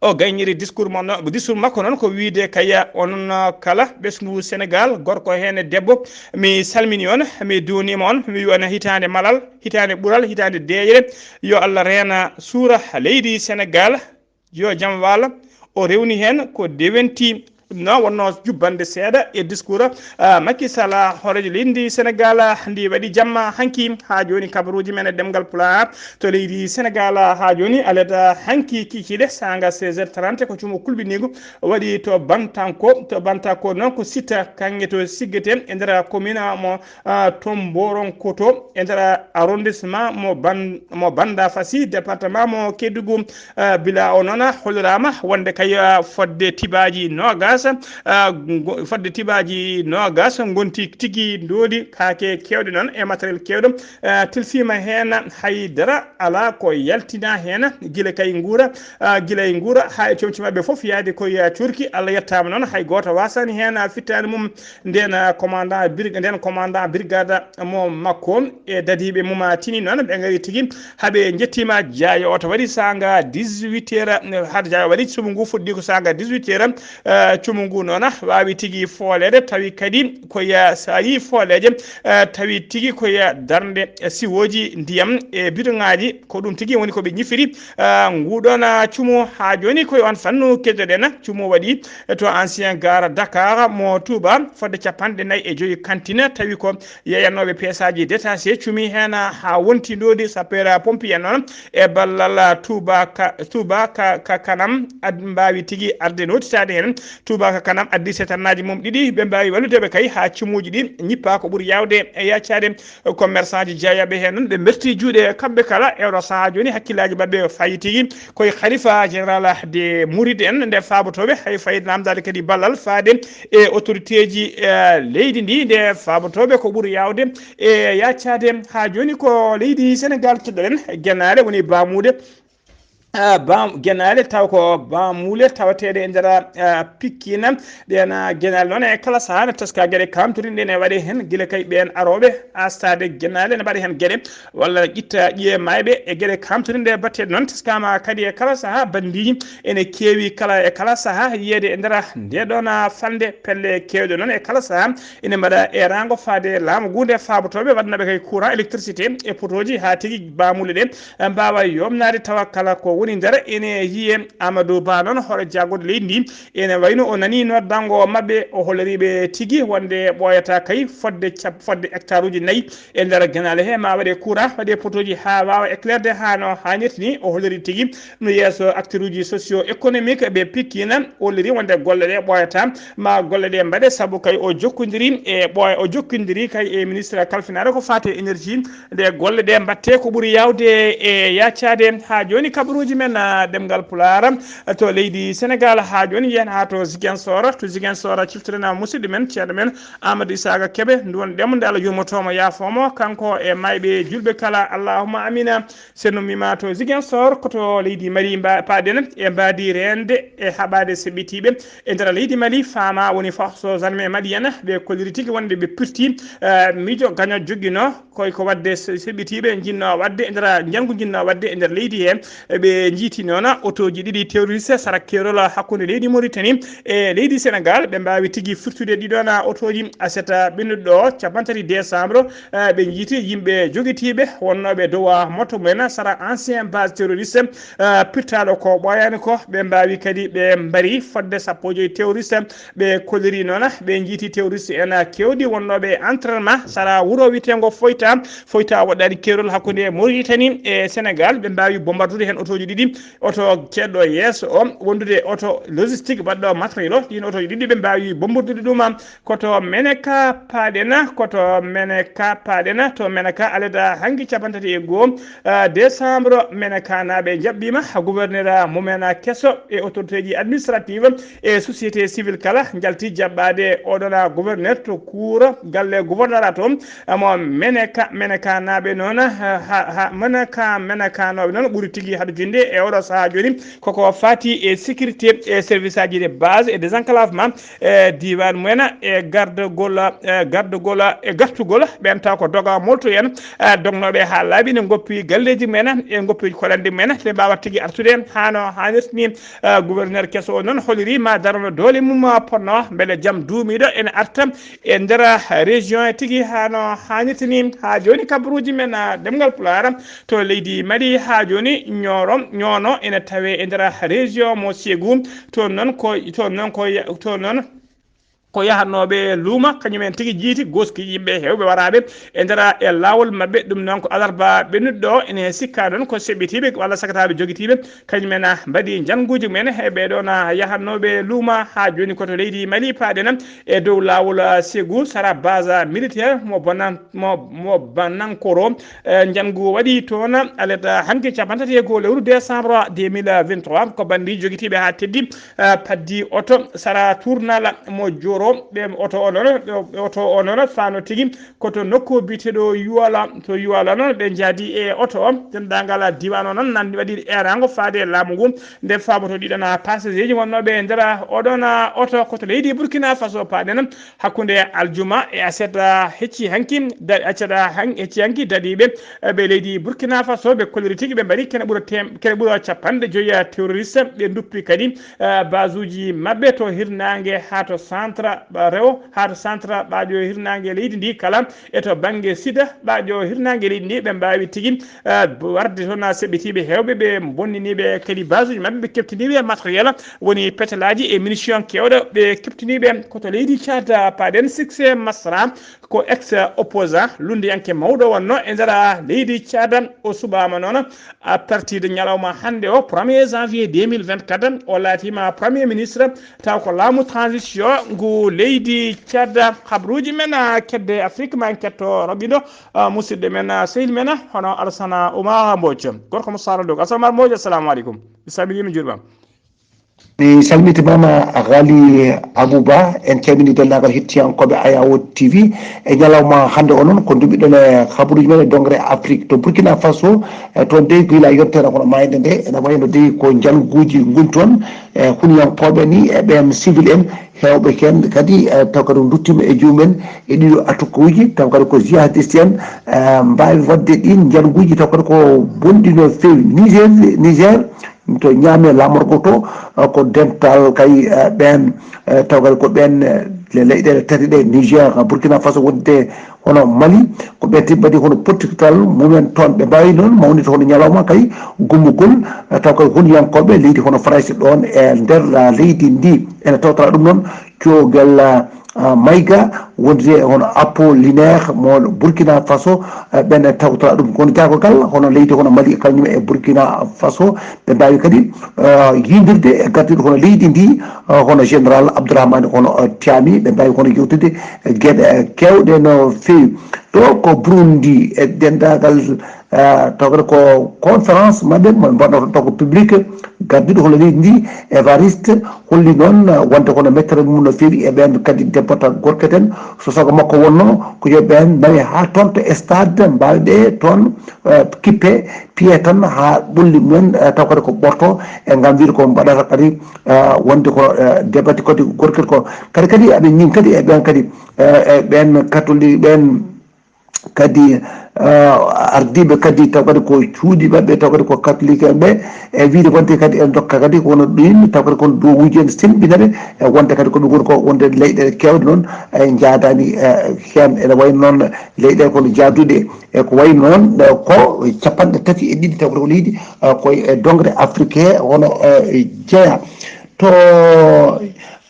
O gayniri discours mo no-, discours makko noon ko wiide kaya onon kala ɓesngu Sénégal, gorko heen e debbo, mi salmini on, mi duunima on, mi wi on hitaande malal, hitaande ɓural, hitaande deeƴre. Yo Allah reena suura leydi Sénégal. Yo jam waal. O rewni heen ko dewenti. Ɗum noon wonno jubbande seeɗa e discours, ah, Macky Sall, hooreejo leydi Sénégal, ndi waɗi jamma hanki. Haa jooni kabaruuji men e ɗemngal Pulaar to leydi Sénégal haa jooni alata hanki kikiiɗe saanga seize heures trente ko cumo kulɓiniigu waɗi to Bantanko. To Bantanko noon ko site kaŋŋe to Siggete e nder commune mo, ah, Tomboronkoto e nder arrondissement mo Ban-, mo Bandafassi, département mo Kédougou. Ah, bila o noon holliraama wonde kay, ah, fodde tibaaji noogas fodde tibaaji noogas ngonti tigi ndoodi kaake keewɗe noon e matériel keewɗo. Tilsiima heen hay dara alaa ko yaltina heen, gila kay nguura, gila e nguura haa e comci maɓɓe fof yaade koye Turki. Allah yettaama noon, hay gooto waasaani heen fittaani mum. Nden commandant brig nden commandant brigade mo makko e dadiiɓe mum tini noon, ɓe ngari tigi haa ɓe njettiima. Jaayo o to waɗi saanga dix-huit heures, hade jaayo waɗi subu ngu fuɗɗi ko saanga dix-huit heures. Cumu ngu noona waawi tigi fooleede, tawi kadi koye saayi fooleeje, tawi tigi koye darnde siwooji ndiyam e bidoŋaaji. Ko ɗum tigi woni ko ɓe ñifiri. Nguɗon cumu haa jooni koye on fannu keddoɗen. Cumu waɗi to ancien gare Dakar mo Touba fodde capanɗe nayi e joyi kantina, tawi ko yeeyanooɓe peesaaji détaché cumi heen haa wonti ndoodi. Sapeur pompier noon e ballal Touba ka Touba ka ka kanam ad mbaawi tigi arde notitaade heen. Touba ka kanam addi setannaaji mum ɗiɗi, ɓe mbaawi wallude ɓe kay haa cumuuji ɗi ñippa ko ɓuri yaawde e yaccaade. Commerçant ji jeeyaaɓe heen noon ɓe mberti juuɗe kamɓe kala. E oɗo sahaa jooni hakkillaaji maɓɓe fayi tigi koye khalifa général de Mouride en, nde faabotooɓe hay fayi namdaade kadi ballal faade e autorité ji leydi ndi, nde faabotooɓe ko ɓuri yaawde e yaccaade. Haa jooni ko leydi Sénégal keɗɗoɗen, Genaale woni baamuude. Genaale taw ko baamuule tawateeɗe e nder pikkina. Ɗeen genaale noon e kala sahaa ne teska geɗe kamtorinɗe ne waɗe heen, gila kay ɓeen arooɓe astaade genaale ne mbaɗa heen geɗe walla ƴitta ƴiye maayɓe e geɗe kamtorinɗe batteeɗe noon. Teskaama kadi e kala sahaa banndiiji ene keewi kala e kala sahaa yiyeede e nder nde ɗoon falnde. Pelle keewɗe noon e kala sahaa ene mbaɗa eeraango faade laamu ngu nde faabotooɓe waɗnooɓe kay courant, électricité e potooji haa tigi baamuule ɗe mbaawa yomnaade tawa kala ko woni nder ene yiye. Amadou Ba noon hoore jaggude leydi ndi ene wayno o nani noddango maɓɓe, o holliriɓe tigi wonde ɓooyata kay fodde cap fodde hectare uji nayi e nder genaale he ma waɗe courant, waɗe potooji haa waawa éclairde haa no haanirta ni. O holliri tigi no yeeso acteur uji socio économique ɓe pikkina, holliri wonde golle ɗe ɓooyata ma golle ɗe mbaɗe sabu kay o jokkondiri e ɓooya o jokkondiri kay e ministre kalfinaare ko faati e énergie nde golle ɗe mbatte ko ɓuri yawde e yaccaade. Haa jooni kabaruuji men, ah, ɗemngal Pulaar, ah, to leydi Senegaal, haa jooni yehen haa to Ziguinchor. To Ziguinchor, ciftoɗen musidɗo men, ceerno men Amadou Isaka Kebe, nduwon ɗemnde, Allah yurmoto mo, yaafo mo, kanko e mayɓe julɓe kala, allahumma amina. So en ummiima to Ziguinchor, ko to leydi Mali mba-, paaɗen e mbaadi reende e haɓaade seɓɓitiiɓe e nder leydi Mali, faama woni forces armées maliennes, ɓe kolliri tigi wonde ɓe pirti, eh, miijo gaño joginoo, koy ko waɗde se-, seɓɓitiiɓe njinnoo waɗde e nder, njanngu njinnoo waɗde e nder leydi he. Ɓe njiiti noon otooji ɗiɗi terroriste sara keerol hakkunde leydi Mauritanie e leydi Senegaal. Ɓe mbaawi tigi firtude ɗiɗon otooji aset ɓennuɗo ɗo, cappanɗe tati décembre. Eh, ɓe njiiti yimɓe jogitiiɓe wonnooɓe dow moto mumen sara ancien base terroriste, eh, pirtaaɗo ko ɓooyaani ko. Ɓe mbaawi kadi ɓe mbari fodde sappo e joyi terroriste. Ɓe kolliri noon, ɓe njiiti terroriste en keewɗi wonnooɓe entraînement sara wuro wiyeteengo Foyta. Foyta woɗɗaani keerol hakkunde Mauritanie e Senegaal. Ɓe mbaawi bombardude heen otooji ɗiɗi, oto ceeɗɗo yeeso o, wondude oto logistique baɗɗo matériel o. Ɗiin otooji ɗiɗi ɓe mbaawi bombardude ɗum. Ko to Meneka paaɗen, ko to Meneka paaɗen, to Meneka aleda hanki cappanɗe tati e goo, ah, décembre, Meneka naaɓe njaɓɓiima gouverneur mumen keso e autorité ji administrative e société civile kala njalti jaɓɓaade oɗon gouverneur to cour galle gouverneur to. Mo Meneka, Meneka naaɓe noon, ha, ha, ha, Meneka, Menekanooɓe noon ɓuri tigi haɗo jinde e oɗo sahaa jooni koko faati e sécurité e service aji de base e désenclavement e diiwaan mumen e gardagol, e gardagol, e gartugol ɓeen taw ko doga molto en, e dognooɓe haa laaɓi ne ngoppi galleeji mumen, e ngoppi koɗanɗe mumen, ɓe mbaawa tigi artude haa no haanirta ni. E gouverneur keso o noon holiri ma darano doole mum potno mbele jam duumiiɗo ene arta e nder région e tigi haa no haanirta ni. Haa jooni kabaruuji men, e ɗemngal Pulaar, to leydi Mali haa jooni ñooro, ñoono ene tawe e nder région mo Ségou. Toon noon ko, toon noon ko, toon noon ko yahatnooɓe luuma, kañumen tigi jiiti goski yimɓe heewɓe waraaɓe e nder e laawol maɓɓe. Ɗum noon ko alarba ɓennuɗo ɗo, ene sikka noon ko seɓɓitiiɓe walla sagataaɓe jogitiiɓe, kañumen mbaɗi njannguuji mumen e ɓee ɗoon yahatnooɓe luuma. Haa jooni ko to leydi Mali paaɗen e dow laawol Ségou, sara base militaire mo Bonan-, mo, mo Banankoro. Eh, njanngu waɗi toon alet hanki cappanɗe tati e goo lewru décembre deux mille vingt-trois, ko banndi jogitiiɓe haa teddi, eh, paddi oto sara tournal mo Joro. Ɓe oto o noon, ɓe oto o noon faano tigi ko to nokku biyeteeɗo Yuwala. To Yuwala noon ɓe njaadi e oto o, denndaangal diiwaan o noon nan waɗi eeraango faade e laamu ngu. Nde faaboto ɗiɗon passager ji wonnooɓe e nder oɗon oto ko to leydi Burkina Faso paaɗen. Hakkunde aljuma e aset, ah, hecci hanki, da-, accata han-, hecci hanki daɗiiɓe, eh, ɓe leydi Burkina Faso, ɓe kolliri tigi, ɓe mbaɗi kene ɓura tem-, kene ɓura cappanɗe joyi, ah, terroriste, ɓe nduppi kadi, eh, basuuji maɓɓe to hirnaange haa to centre, ah, rewo, haa to centre ɓaajo hirnaange leydi ndi kala, e to bannge sida ɓaajo hirnaange leydi ndi, ɓe mbaawi tigi, eh, warde toon seɓɓitiiɓe heewɓe, ɓe bonniniiɓe kadi basuuji maɓɓe, ɓe keɓtiniiɓe matériel, woni petelaaji e munition keewɗo, ɓe keɓtiniiɓe ko to leydi Tchad, paaɗen Succès Masra, ko ex opposant, lunndiyanke mawɗo wonno e nder leydi Tchad. O suɓaama noon à partir de ñalawma hannde o, premier janvier deux mille vingt-quatre, o laatiima premier ministre, taw ko laamu transition ngu leydi Tchad. Habruuji men, ah, kedde Afrique ma en ketto raɓɓindo, ah, musidɗo men, ah, sehil men, ah, hono Alassane Oumar Mbodj. Gorko mo Sara Dogo. Alassane Oumar Mbodj, assalamu aleykum. Mi salminiima, mi juuriima. Mi salmitiima ma, Ghali Abouba. En calminii denndaangal hettiyankooɓe Ayawo T V. E ñalawma hannde o noon, ko nduɓiɗen e habaruuji men e dongre Afrique to Burkina Faso. E toon dey ko yila yontere kono maayde nde, ene wayno dey ko njalguuji ngoni toon, e huniyankooɓe ni, e ɓeen civil en, heewɓe heen kadi, eh, taw kadi nduttiima e jomumen e ɗiɗo atukuuji, taw kadi ko jihadiste en, eh, mbaawi waɗde ɗiin njalguuji, taw kadi ko bonɗi no feewi. Niger, Niger, to Niamey laamorgo to, eh, ko dental kay, eh, ɓeen, eh, taw kadi ko ɓeen, eh, le-, leyɗeele tati ɗe, Niger, Burkina Faso, wonde hono Mali, ko ɓe tigi mbaɗi hono pottital mumen toon. Ɓe mbaawi noon mawnitde hono ñalawma kay gummugol, eh, taw kay huniyankooɓe leydi hono Farayse ɗoon e nder, ah, leydi ndi. Ene tawtora ɗum noon cukalel, ah, Mayga, wonde hono Apollinaire mo Burkina Faso, eh, ɓen e tawtora ɗum. Kono jaagogal hono leydi hono Mali, kañum e Burkina Faso, ɓe mbaawi kadi, eh, yiydirde e gardiiɗo hono leydi ndi, eh, hono Général Abdourahmane hono, eh, Tiani, ɓe mbaawi hono yewtude, eh, geɗe, eh, keewɗe no feewi. Ɗo ko Burundi, e denndaangal, eh, taw kadi ko conférence maɓɓe mo mbaɗnoto taw ko public, gardiiɗo hono leydi ndi, Évariste, holli noon, eh, wonde kono mettere mum no feewi e ɓeen kadi debbo tan gorko ten. So sago makko wonno ko yo ɓeen nawe haa toon to stade, mbaawɗe toon, eh, kippe, piye tan haa ɓolli mumen, eh, taw kadi ko ɓorto, e ngam wiide ko mbaɗata kadi, eh, wonde ko, eh, debati kadi gorko ko. Kadi, kadi aɓe ñin kadi e ɓeen kadi, eh, e ɓeen catholique ɓeen kadi, eh, ardiiɓe kadi taw kadi ko cuuɗi maɓɓe, taw kadi ko catholique en ɓe, e wiide wonde kadi en ndokka kadi ko wona ɗum, taw kadi kono dowuuji en semmbinaɓe, e wonde kadi ko ɓe ngoni ko wonde leyɗeele keewɗe noon, e njaadaani, eh, heen. Ene wayi noon leyɗeele kono jaaduɗe, e ko wayi noon, eh, ko cappanɗe tati e ɗiɗi taw kadi ko leydi, eh, koye e dongre Afrique hono, eh, jeya. To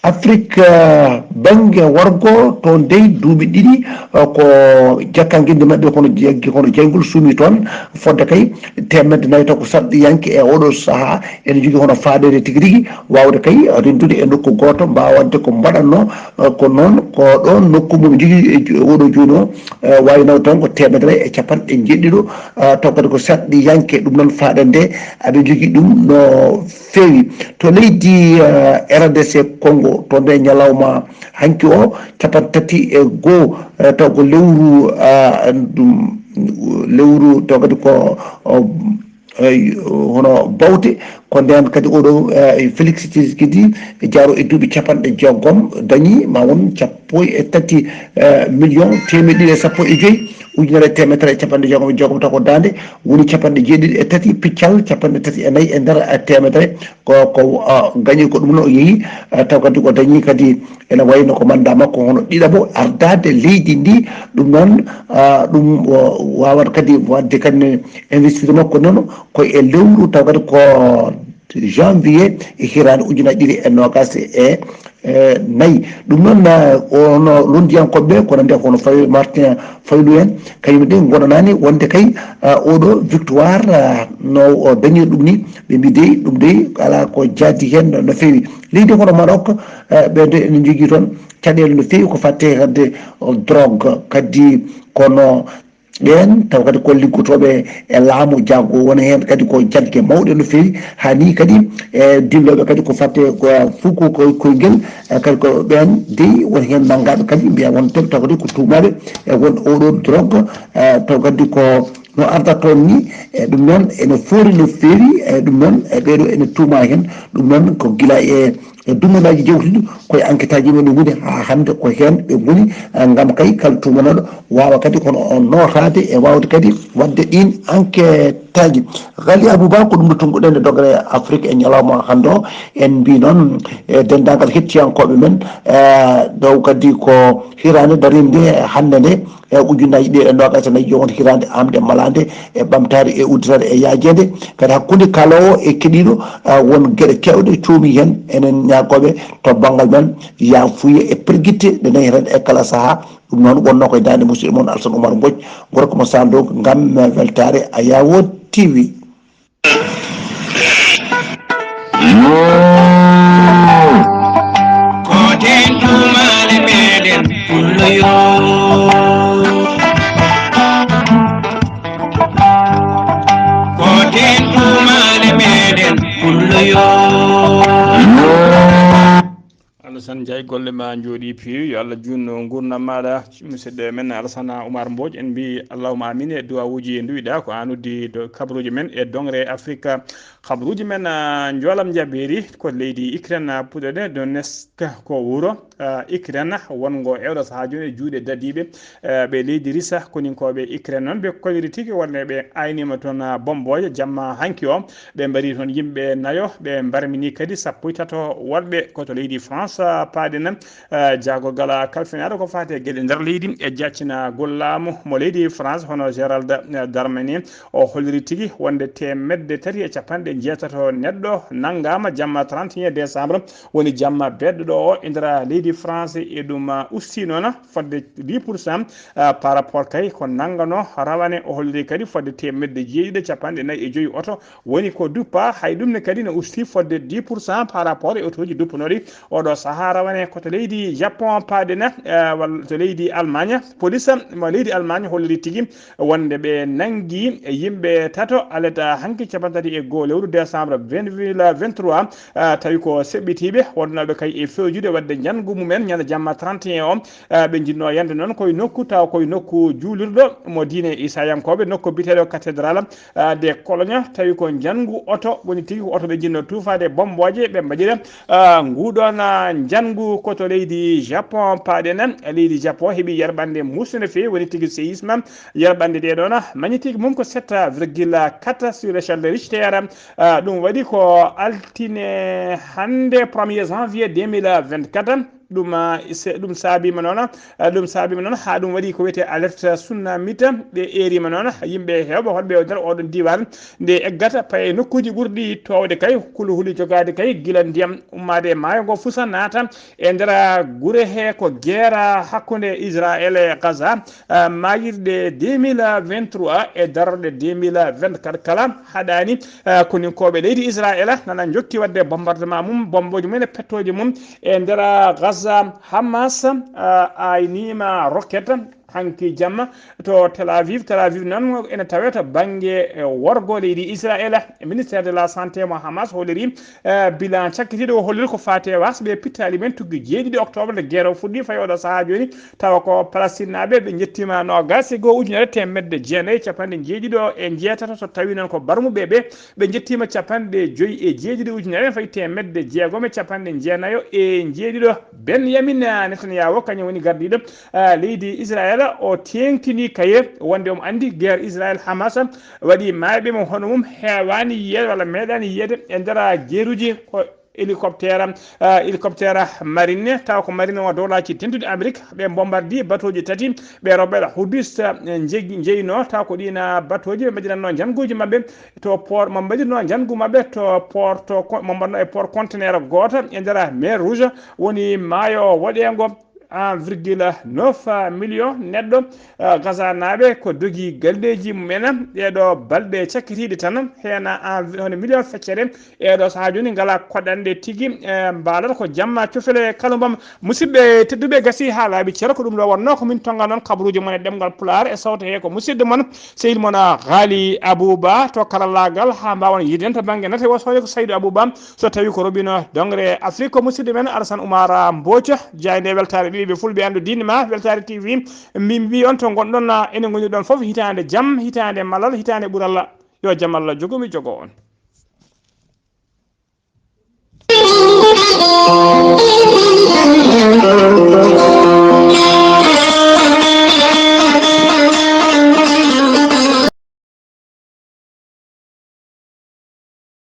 Afrique, eh, bannge worgo, toon dey duuɓi ɗiɗi, eh, ko jakkanginde maɓɓe kono jaggi kono jeyngol suumi toon, fodde kay teemedde nayi taw ko sarɗiyanke e oɗo sahaa ene jogii hono faaɗeede tigi rigi, waawde kay rendude e nokku gooto, mbaawande ko mbaɗatno, eh, ko noon, ko ɗoon nokku mum jogii e ju-, oɗo jooni o, eh, waawi nawde tan ko teemedere e capanɗe jeeɗiɗo, eh, taw kadi ko sarɗiyanke, ɗum noon faaɗeede aɓe njogii ɗum no feewi. To leydi, eh, R D C Congo, to nde ñalawma hanki o, capanɗe tati e goo, eh, taw ko lewru, ah, ɗum, lewru taw kadi ko, o, eh, hono bawte, ko ndeen kadi oɗo, eh, Félix Tshisekedi jaaro e duuɓi capanɗe jeegom dañi ma won sappo e tati, eh, million teemeɗɗe ɗiɗi e sappo e joyi ujunere e teemedere e capanɗe jeegom e jeegom taw ko daande woni capanɗe jeeɗiɗi e tati piccal capanɗe tati e nayi e nder, eh, teemedere. Ko, ko, ah, gañi ko ɗum no o yehi, ah, taw kadi o dañi kadi ene wayno ko mandat makko hono ɗiɗaɓo ardaade leydi ndi. Ɗum noon, ah, ɗum o waawata kadi waɗde kadi investisseur makko noon ko e lewru taw kadi ko janvier e hitaande ujunaaji ɗiɗi e noogaas e nayi. Ɗum noon, ono lunndiyankooɓe ɓe, kono nde kono Fay-, Martin Faylu en, kañum de ngonanaani wonde kay, ah, oɗo victoire, ah, no o dañir ɗum ni, ɓe mbi dey, ɗum dey, alaa ko jaadi heen no, no feewi. Leydi hono Maroc, ah, ɓe de ene njogii toon caɗeele no feewi ko fatte kadi, o, drogue, kadi kono ɓeen taw kadi ko liggotooɓe e laamu jaggu, woni heen kadi ko jagge mawɗe no feewi, haa ni kadi e dillooɓe kadi ko fatte ko fuku ko koyngel, e kadi ko ɓeen dey woni heen nanngaaɓe kadi mbiya won toon taw kadi ko tuumaaɓe e won oɗo drogue, e taw kadi ko no arda toon ni, e ɗum noon ene foori no feewi, e ɗum noon e ɓeeɗo ene tuuma heen, ɗum noon ko gila e e dumunaaji jawtuɗi koye enquêteaji men ngoni haa hannde ko heen ɓe ngoni, eh, ngam kay kala tuumanooɗo waawa kadi kono on nootaade e waawde kadi waɗde ɗiin enquêteaji. Ghali Abouba, ko ɗum ɗo tunnguɗen e dogere Afrique e ñalawma hannde o. En mbii noon e denndaangal hettiyankooɓe men, eh, ɗo kadi ko hitaande darinde hannde nde, e ujunnaji ɗiɗi e noogaas e nayi, won hitaande aamde malaande e ɓamtaare e udditaare e yaajeende. Kadi hakkunde kaaloowo e keɗiiɗo, ah, won geɗe keewɗe coomi heen. Enen ñaagooɓe to banngal men yaafuya e pergitte ɗe neheten e kala sahaa. Ɗum noon wonnoo koye daande musidɗo mon Alsan Oumar Mbodj, gorko mo Sandoog, ngam weltaare Ayawo T V. Ko ten tuumaale meɗen pullo yo. Ko ten tuumaale meɗen pullo yo. Alassane Ndiaye, golle ma njooɗi peewi, yo Allah juutnu nguurndam maaɗa. Musidɗo men Alassane Oumar Mbodj, en mbi allahumma amin e duwawuuji nduwiɗa ko an uddi do-, kabaruuji men e dongre Afrique. Kabaruuji men, ah, njoolam njabeeri ko leydi Ukraine, ah, puɗɗoɗen Donetsk ko wuro, ah, Ukraine wonngo e oɗo sahaa jooni e juuɗe dadiiɓe, eh, ɓe leydi Risa, koninkooɓe Ukraine noon ɓe kolliri tigi wonde ɓe aynima toon, ah, bombooje jamma hanki o. Ɓe mbari toon yimɓe nayo, ɓe mbarmini kadi sappo e tato woɗɓe ko to leydi France, ah, paaɗe nan, eh, jaagorgal kalfinaaɗo ko faati e geɗe nder leydi e jaccinagol laamu mo leydi France hono Gérald, eh, Darmanin. O holliri tigi wonde teemedde tati e capanɗe jeetato neɗɗo nanngaama jamma trente et un décembre, woni jamma beɗɗo ɗo o e nder leydi France, e ɗum, ah, usti noon fodde dix pour cent, ah, par rapport kay ko nanngano rawane. O holliri kadi fodde teemedde jeeɗiɗi e capanɗe nayi e joyi oto woni ko duppa, hay ɗum ne kadi ne usti fodde dix pour cent par rapport e otooji duppanooɗi oɗo sahaa rawane. Ko to leydi Japon paaɗen, eh, walla to leydi Allemagne, police mo leydi Allemagne holliri tigi wonde ɓe nanngi yimɓe tato aleta hanki capantati e goo lewru décembre vingt mille vingt-trois, ah, tawi ko seɓɓitiiɓe wonnooɓe kay e fewjude waɗde njanngu mumen ñande jamma trente et un o. Ah, ɓe njinnoo yande noon koye nokku, tawa koye nokku juulirɗo mo diine Isayankooɓe, nokku biyeteeɗo Cathédrale, ah, de Cologne, tawi ko njanngu oto woni tigi, ko oto ɓe njinnoo tuufaade bombooje, ɓe mbaɗira, ah, nguɗon, ah, njanngu ko to leydi Japon paaɗen. Leydi Japon heɓi yerɓande muusde no feewi, woni tigi séisme, yerɓande nde ɗon, magnitude mum ko sept virgule quatre sur échelle de Richter. Ah, ɗum waɗi ko altine hannde premier janvier deux mille vingt-quatre. Ɗum, ah, se-, ɗum saabiima noon, ah, ɗum saabiima noon haa ɗum waɗi ko wiyetee alerte tsunami. Ɓe eeriima noon yimɓe heewɓe holɓe e nder oɗon diiwaan. Nde eggata paye nokkuuji ɓurɗi toowde kay, kulhuli jogaade kay gila ndiyam ummaade e maayo ngo fusa naata e nder gure he ko geera hakkunde Israel e Gaza, ah, maayirɗe deux mille vingt-trois e darorɗe deux mille vingt-quatre kala haɗaani, ah, koninkooɓe leydi Israel nana njokki waɗde bombardement mum, bombooji mum e pettooji mum e nder Gaza. Hamas, ah, ayniima rocket hanki jamma to Tel Aviv. Tel Aviv noon ene tawee to bannge, eh, worgo leydi Israel. Ministère de la Santé mo Hamas holliri, eh, bilan cakkitiiɗo o holliri ko faati e wasɓe pittaali men tuggi jeeɗiɗi octobre nde guerre o fuɗɗi fayi oɗo sahaa jooni. Tawa ko Palestinnaaɓe ɓe njettiima noogaas e goo ujunere teemedde jeenayi e capanɗe jeeɗiɗo e jeetato, so tawii noon ko barmuɓe ɓe, ɓe njettiima capanɗe joyi e jeeɗiɗi ujunere fayi teemedde jeegom e capanɗe jeenayo e jeeɗiɗo. Benyamin Netanyahu kañum woni gardiiɗo ah, leydi Israel o teeŋtini kaye wonde omo anndi guerre Israel Hamas waɗi maayɓe mo hono mum heewaani yiyeede walla meeɗaani yiyeede e nder jeeruji ko hélicoptère, ah, hélicoptère marine, taw ko marine o dowlaaji dentuɗi Amérique, ɓe bombardi batooji tati, ɓe rewɓe Houthis, ah, jegi-, jeyno, taw ko ɗiin, ah, batooji ɓe mbaɗiranno njannguuji maɓɓe to port, mo mbaɗirno njanngu maɓɓe to port, to ko-, mo mbaɗno e port conteneur gooto e nder mer Rouge, woni maayo woɗeengo, un virgule neuf million neɗɗo, ah, Gaza naaɓe ko dogi galleeji mumen. Ɗeeɗo balɗe cakkitiiɗe tan, heen, ah, hono million feccere, e ɗo sahaa jooni ngala koɗanɗe tigi, e, mbaalata ko jamma cofele kala mbam. Musidɓe tedduɓe, gasi haa laaɓi cer, ko ɗum ɗo wonnoo ko min tonga noon kabaruuji mon e ɗemngal Pulaar e sawte he ko musidɗo mon, sehil mon, ah, Ghali Abouba to karallaagal, haa mbaawen yiiden to bannge nate o sooñe ko Saydou Abouba, so tawi ko Robino Dongre Afrique, ko musidɗo men Alassane Oumar Mbodj, jaaynde weltaare ɓiɓɓe fulɓe anndu diine ma, weltaare T V, mbi, mbi on to ngonɗon, ah, ene ngoni ɗon fof hitaande jam, hitaande malal, hitaande ɓural. Yo jam Allah jogo mi jogo on.